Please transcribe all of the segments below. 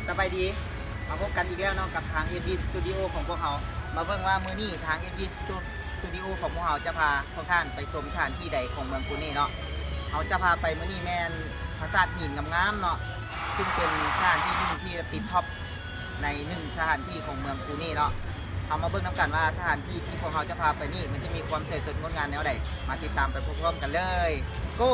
ສະບາຍດີ ມາພົບກັນອີກແລ້ວເນາະ ກັບທາງ ເອັມວີ ສະຕູດິໂອ ຂອງພວກເຮົາ. ມາເບິ່ງວ່າມື້ນີ້ທາງ ເອັມວີ ສະຕູດິໂອ ຂອງພວກເຮົາຈະພາພວກທ່ານໄປຊົມສະຖານທີ່ໃດຂອງເມືອງປູເນເນາະ. ເຮົາຈະພາໄປມື້ນີ້ແມ່ນປາສາດຫີນງາມໆເນາະ ຊຶ່ງເປັນສະຖານທີ່ໜຶ່ງທີ່ຕິດທັອບໃນໜຶ່ງສະຖານທີ່ຂອງເມືອງປູເນເນາະ. ເຮົາມາເບິ່ງນຳກັນວ່າສະຖານທີ່ທີ່ພວກເຮົາຈະພາໄປນີ້ ມັນຈະມີຄວາມສວຍສົດງົດງາມແນວໃດ. ມາຕິດຕາມໄປພ້ອມໆກັນເລີຍ. Go!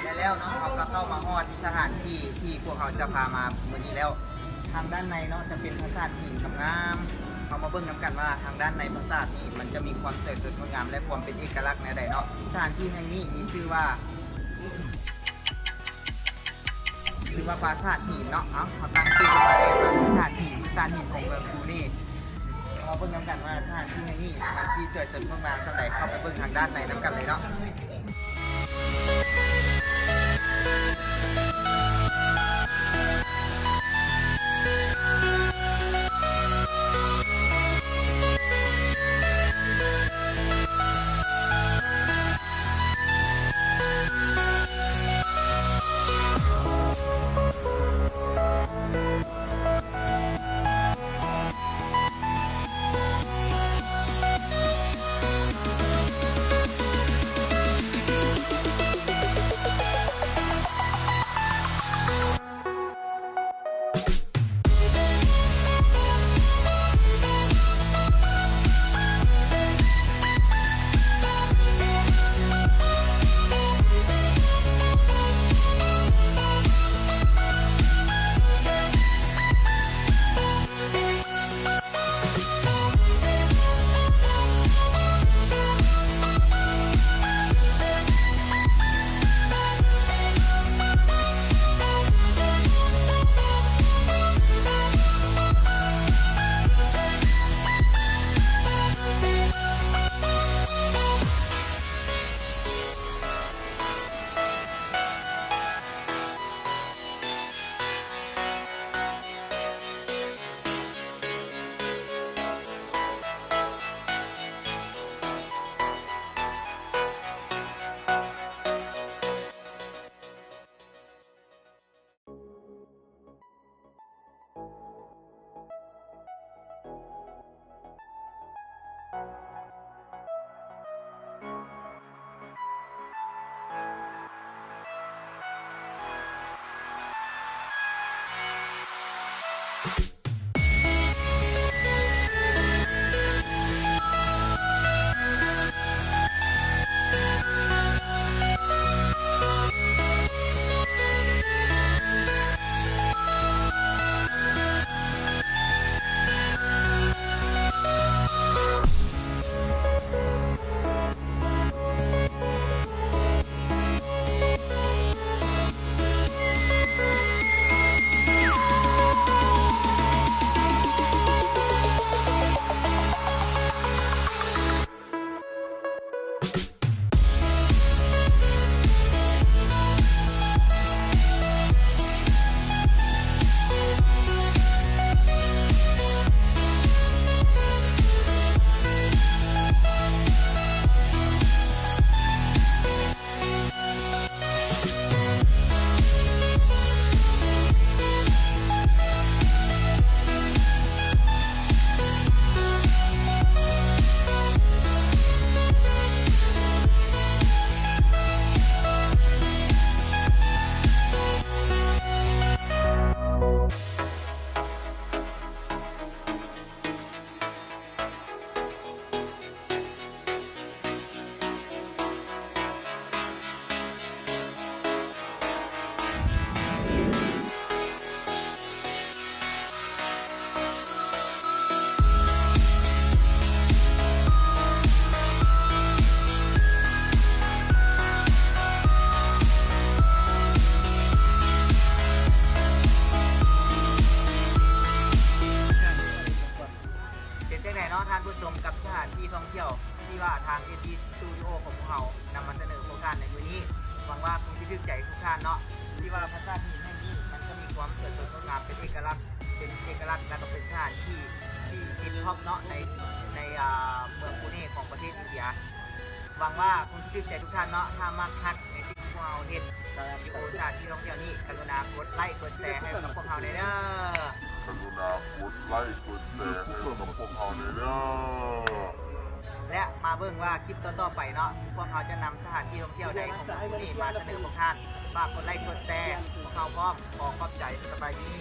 ແລະແລ້ວເນາະ ເຮົາກໍເຂົ້າມາຮອດສະຖານທີ່ທີ່ພວກເຮົາຈະພາມາມື້ນີ້ແລ້ວ. ທາງດ້ານໃນເນາະ ຈະເປັນປາສາດຫີນງາມໆ. ເຮົາມາເບິ່ງນຳກັນວ່າທາງດ້ານໃນປາສາດນີ້ ມັນຈະມີຄວາມສວຍສົດງົດງາມ ແລະ ຄວາມເປັນເອກະລັກແນວໃດເນາະ. ສະຖານທີ່ແຫ່ງນີ້ມີຊື່ວ່າ ຊື່ວ່າປາສາດຫີນເນາະ. ເອົາ ເຮົາຕັ້ງຊື່ວ່າປາສາດຫີນ ປາສາດຫີນຂອງເມືອງປູເນ. ເຮົາມາເບິ່ງນຳກັນວ່າສະຖານທີ່ແຫ່ງນີ້ມັນຊິສວຍສົດງົດງາມສ່ຳໃດ. ເຂົ້າໄປເບິ່ງທາງດ້ານໃນນຳກັນເລີຍເນາະ. ທີ່ສະຕູດິໂອຂອງພວກເຮົານຳມາສະເໜີພວກທ່ານໃນມື້ນີ້. ຫວັງວ່າຄົງຊິຖືກໃຈທຸກທ່ານເນາະ ທີ່ວ່າຜາສາດຫີນແຫ່ງນີ້ມັນກໍມີຄວາມສວຍສົດງົດງາມ ເປັນເອກະລັກ ເປັນເອກະລັກ ແລະກໍເປັນສະຖານທີ່ທີ່ຕິດທັອບເນາະ ໃນ ໃນ ອ່າ ເມືອງປູເນຂອງປະເທດອິນເດຍ. ຫວັງວ່າຄົງຊິຖືກໃຈທຸກທ່ານເນາະ. ຖ້າມັກຮັກໃນສິ່ງທີ່ພວກເຮົາເຮັດ ວິດີໂອສະຖານທີ່ທ່ອງທ່ຽວນີ້ ກະລຸນາກົດໄລ້ກົດແຊໃຫ້ກັບພວກເຮົາແດ່ເດີ. ກະລຸນາກົດໄລ້ກົດແຊໃຫ້ກັບພວກເຮົາແດ່ເດີ. ແລະມາເບິ່ງວ່າຄລິບຕໍ່ໆໄປເນາະ ພວກເຮົາຈະນຳສະຖານທີ່ທ່ອງທ່ຽວໃດຂອງເມືອງນີ້ມາສະເໜີພວກທ່ານ. ຝາກກົດໄລ້ກົດແຊ ພວກເຮົາພ້ອມ. ຂໍຂອບໃຈ. ສະບາຍດີ.